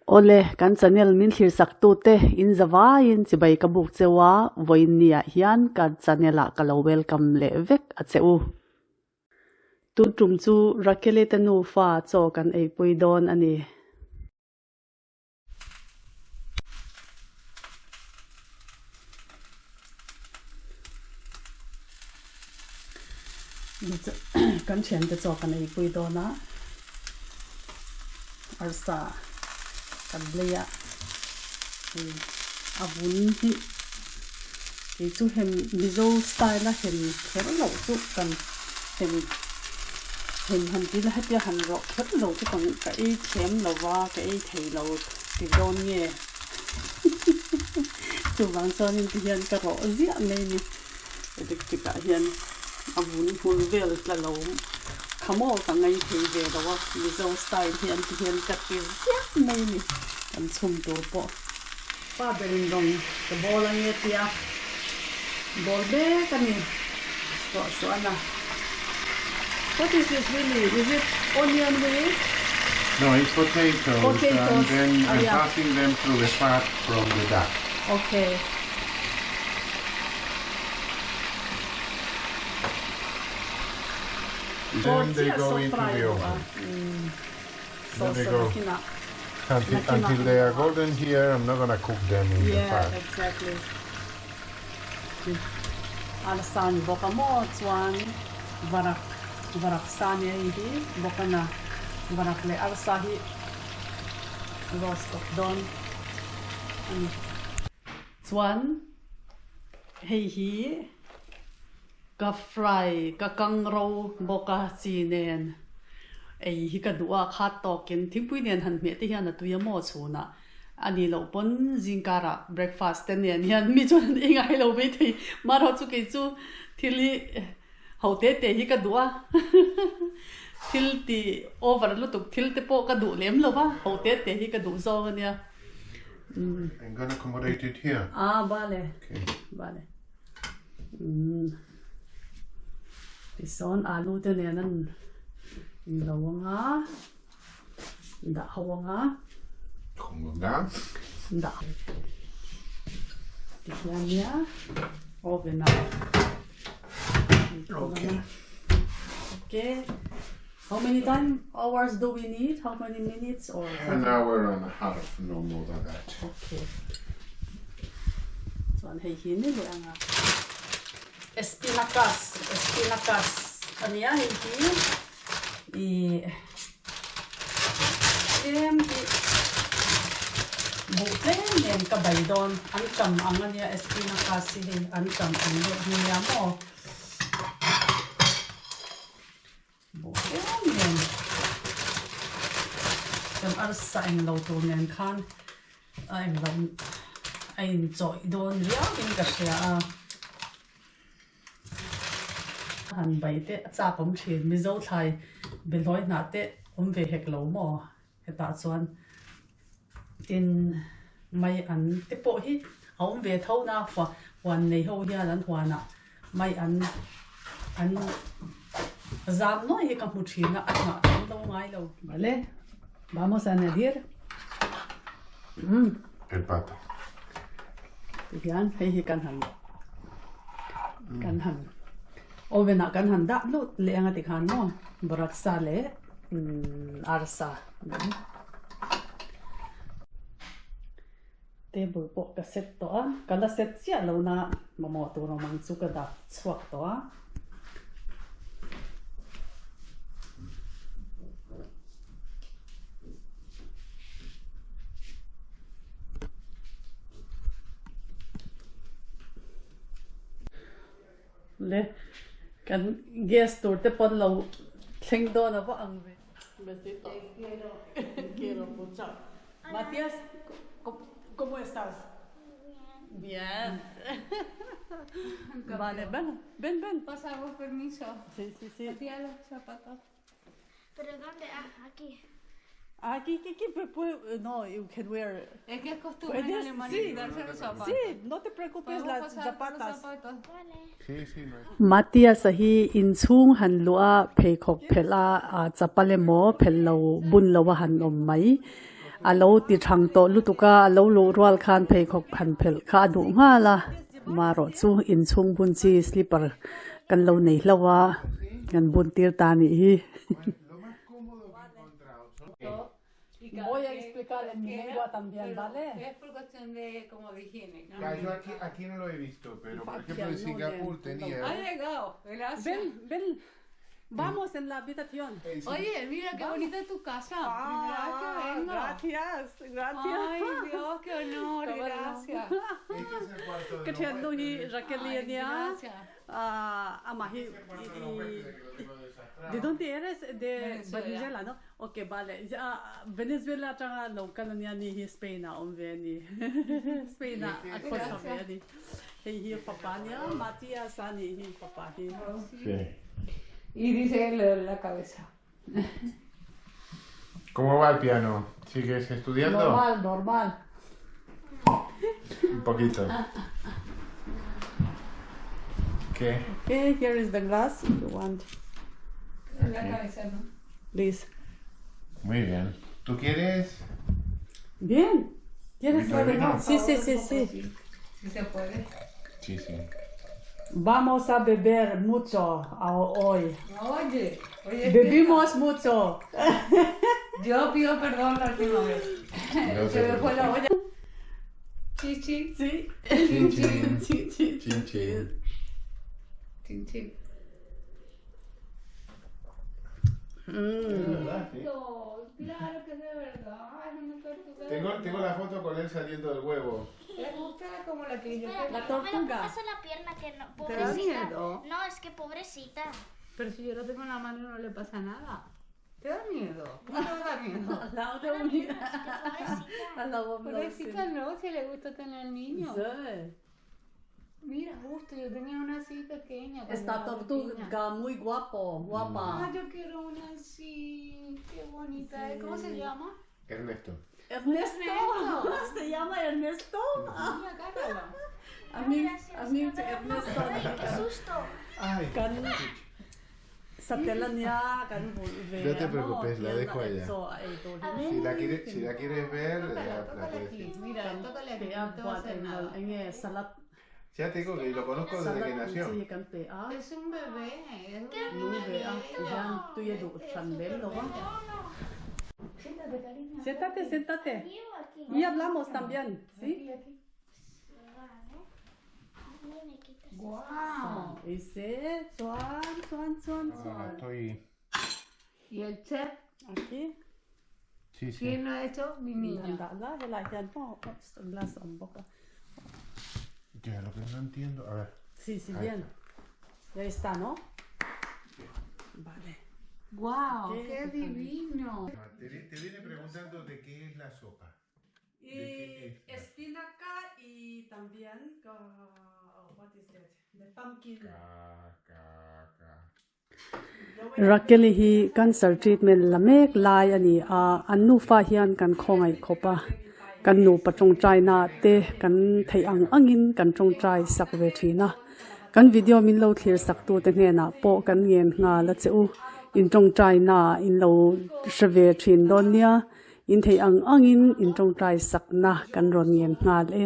Awle, kan channel min thlir sak tute in zavaiin chibai ka buk cheu a, vawiin ni ah hian ka channel ah ka lo welcome leh vek a che u. Tun tum chu Rakeli te nufa chaw kan eipui dawn a ni. Kan thiante chaw kan eipui dawn a, arsa kan lei a, hei a vun hi kei chu hem Mizo style a hem kher loh chu kan hem hem han ti la hetia han rawh kher lo chu kan ka ei thiam lo va ka ei thei lo ti dawn nge chuvang chuanin ti hian ka rawh ziah mai a ni electric ah hian a vun hmul vel tla lo kha maw ka ngai thei ve lo a Mizo style hian ti hian ka ti ziah mai a ni kan chhum tur pawh. Pa berin rawng ka bawl a nge tia bawl mek a ni tawh chuan a What is this Willy? Is it onion with? No, it's potatoes, Potatoes, and then ah, I'm yeah. passing them through the fat from the duck. Okay. Then they go into the oven. Then they go until, until they are golden here. I'm not gonna cook them in the Yeah, fat. exactly. Arsa ni bawk a maw chuan varak varak sa nia hei hi bawk a na varak leh arsa hi roast tawp dawn a ni. Chuan hei hi Ka fry ka kang ro bawk a chi nen ei hi ka duh a, khat tawkin thingpui nen han hmeh te hian a tui a maw chhunah a ni loh pawn zingkarah breakfast te nen hian mi chuan an ei ngai lo maithei marawh chu kei chu thil hi ho te te hi ka duh a thil ti over lutuk thil te pawh ka duh lem lo va ho te te hi ka duh zawng a nia. I'm gonna accommodate it here. Ah bale bale. Tisawn alu te nen an inlo ang a, dah ho ang a. Dah tihian nia oven ah Okay. Okay. How many time hours do we need? How many minutes or An hour and a half, no more than that. Okay. Chuan hei hi ni leh anga. Espinacas, espinacas ania hei hi i tlem hi buh tlem nen ka bai dawn an tam ang ania espinacas hi hei an tam ang deuh hi nia maw. Buh tlem nen chuan arsa eng lo tur nen khan a eng lo a inchawih dawn riau in ka hria a han bai te a chak awm thin Mizo thlai behlawi hnah te awm ve hek lo maw hetah chuan tin mai an te pawh hi a awm ve tho na huan nei ho hian an huanah mai an an zam nuai hi ka hmu thin a a hnah tam lo ngai lo. Vale vamos a añadir umm El pato. Tihian hei hi kan han kan han oven ah kan han dah lut leh anga tikhan maw baraksa leh umm arsa. Table pawh ka set tawh a, ka la set chiah lo na mamawh tur awm ang chu ka dah chhuak tawh a. Le kan gas tur te pawn lo thleng dawn a va ang ve. Besito. Te quiero. Mucho. Matias, ¿cómo estás? Bien. Vale, ven, ven, ven. Pasamos permiso. Sí, sí, sí. Hacía los zapatos. ¿Pero dónde? Ah, aquí. Aquí, aquí, aquí, no, you can wear. Es que es costumbre en Alemania sí, quitarse los zapatos. Sí, no te preocupes Podemos las pasar por los zapatas. zapatos. Vale. Sí, sí, no hay. Matias-a hi inchhung han luh a pheikhawk phelh a chapal emaw phelh lo bun lo a han awm mai. A lo ti thang tawh lutuk a, a lo luh rual khan pheikhawk han phelh kha a duh nghal a, marawh chu inchhung bun chi slipper kan lo nei hlauh a, kan bun tir ta nih hi. Voy a explicar en mi lengua también, vale? Es por cuestión de como de higiene, ¿no? Ya, yo aquí, aquí no lo he visto, pero por ejemplo en Singapur tenía. Ha llegado, gracias. Ven, ven. Vamos en la habitación. Oye, mira qué bonita tu casa. Primera vez que vengo. Gracias, gracias. Ay, Dios, qué honor, gracias. Este es el cuarto de Ka los thian nu hi huéspedes. Raquel Ay, ania. gracias. Ah, ama hi Este es el cuarto de los huéspedes que lo tengo desastrado. ¿De dónde eres? De Venezuela. Venezuela, no? Ok, vale. Ah, Venezuela tanga local ania ni hi Spain a om ve ni. Spain a a khosa ve ni. Hei hi papa nia, Matias ani hi papa hi. Sí. Y dice le duele la cabeza. ¿Cómo va el piano? ¿Sigues estudiando? Normal, normal. Un poquito. ¿Qué? Okay, here is the glass if you want. La cabeza, ¿no? Please. Muy bien. ¿Tú quieres? Bien. ¿Quieres ¿Poquito de vino? Sí, sí, sí, sí. Si se puede. Sí, sí. Vamos a beber mucho hoy. Oye, oye. Bebimos mucho. Yo pido perdón la última vez. No Se me fue la olla. Chichi. Sí. Chin, chin. Sí, sí. Chin, chin. Chin, chin. Es verdad, sí. No, claro que es de verdad. Es una tortuga. Tengo, tengo la foto con él saliendo del huevo. ¿Te gusta como la que yo Espera, te La no me lo tortuga. pongas en la pierna, que no. ¿Te da Pobrecita. miedo? No, es que pobrecita. Pero si yo lo tengo en la mano no le pasa nada. ¿Te da miedo? ¿Cómo te va a dar miedo? Al lado de Me da un miedo, es que pobrecita. Al lado de un Pobrecita no, si le gusta tener niños. Sí. Mira, justo, yo tenía una así pequeña. cuando Esta era pequeña. tortuga muy guapo, guapa. Ah, yo quiero una así. Qué bonita. es. ¿Cómo se llama? Ernesto. Ernesto. Ernesto. Se llama Ernesto. Mira, agárralo. A mí, Gracias, a mí no, pero no, Ernesto. Ay, qué susto. Ay. Kan sa tela niya kan ve. No te preocupes, la dejo allá. A ver. Si la quieres, si la quieres ver, la, Tócala, la tócala puedes aquí. ir. Mira, tócale aquí. No te va a hacer nada. Enge salat Ya te digo que lo conozco desde salat que nació. chi kan pe a. Es un bebé. Es un Nu ve a. Yan tuye du chan lem lo ba. Siéntate, cariño. Siéntate, siéntate. Aquí o aquí. Y hablamos también, ¿sí? Aquí, aquí. Vale. Ni me quitas. Guau. Ese, chuan, chuan, chuan, Ah, chuan. estoy. Y el chef, Aquí. Sí, sí. ¿quién lo ha hecho? Mi niño. Anda la helai hian po glass om bawk a. Ya, lo que no entiendo. A ver. Sí, sí, Ahí bien. Ya está, ¿no? Vale. ¡Guau! Qué ¡Qué divino! Te, te viene preguntando de qué es la sopa. Y qué es? espinaca y también, uh, what is that? The pumpkin. Ca, ca, ca. Raquel hi cancer treatment la mek lai ani a an nufa hian kan khawngaih khawp a kan nupa tawngtai na te kan theih ang angin kan tawngtai sak ve thin a kan video min lo thlir sak tu te hnenah pawh kan ngen nghal a che u in tawngtai na in lo hre ve thin dawn nia in theih ang angin in tawngtai sak na kan rawn ngen nghal e.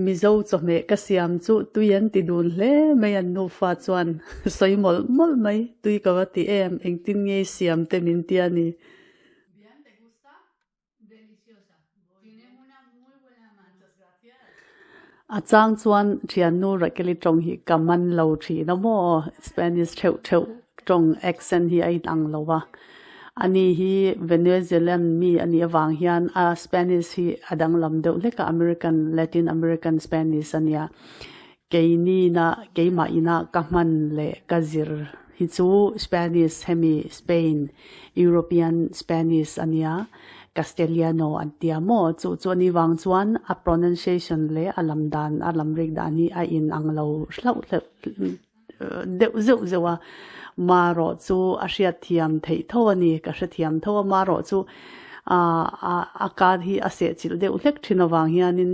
Mizo chawhmeh ka siam chu tui an ti dun hle mai an nufa chuan sawi mawlh mawlh mai tui ka va ti em engtin nge siam te min ti a ni. A chang chuan thiannu Raquel-i tawng hi ka man lo thin a maw Spanish theuh theuh tawng accent hi a inang lo a. Ani hi Venezuelan mi a nih avang hian a Spanish hi a danglam deuh hlek a American Latin American Spanish a nia. Keini na keimah ina ka hman leh ka zir hi chu Spanish hemi Spain European Spanish a nia Castellano an tia maw chu chu ani vang chuan a pronunciation leh a lam dan a lam rik dan hi a inang lo hlauh hlauh deuh zeuh zeuh a marawh chu a hriatthiam theih tho a ni ka hrethiam tho a marawh chu ah a kar hi a sehchilh deuh hlek thin avang hianin.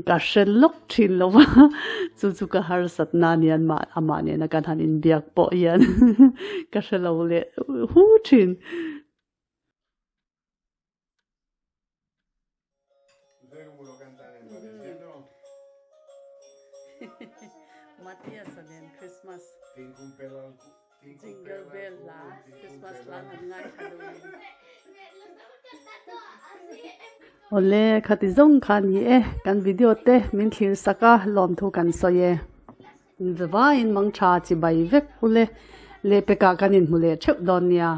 Ka hre lawk thin lo va, chu chu ka harsat na anian mah amah nena kan han inbiak pawh hian ka hre lo leh hu thin. Matias-a nen Christmas Jingle bell hla Christmas hla han ngaithla deuh in. Awle khati zawng kha ni e kan video te min thlir sak a lawmthu kan sawi e. Vaiin mangtha chi bai vek ule lehpekah kan inhmu leh theuh dawn nia.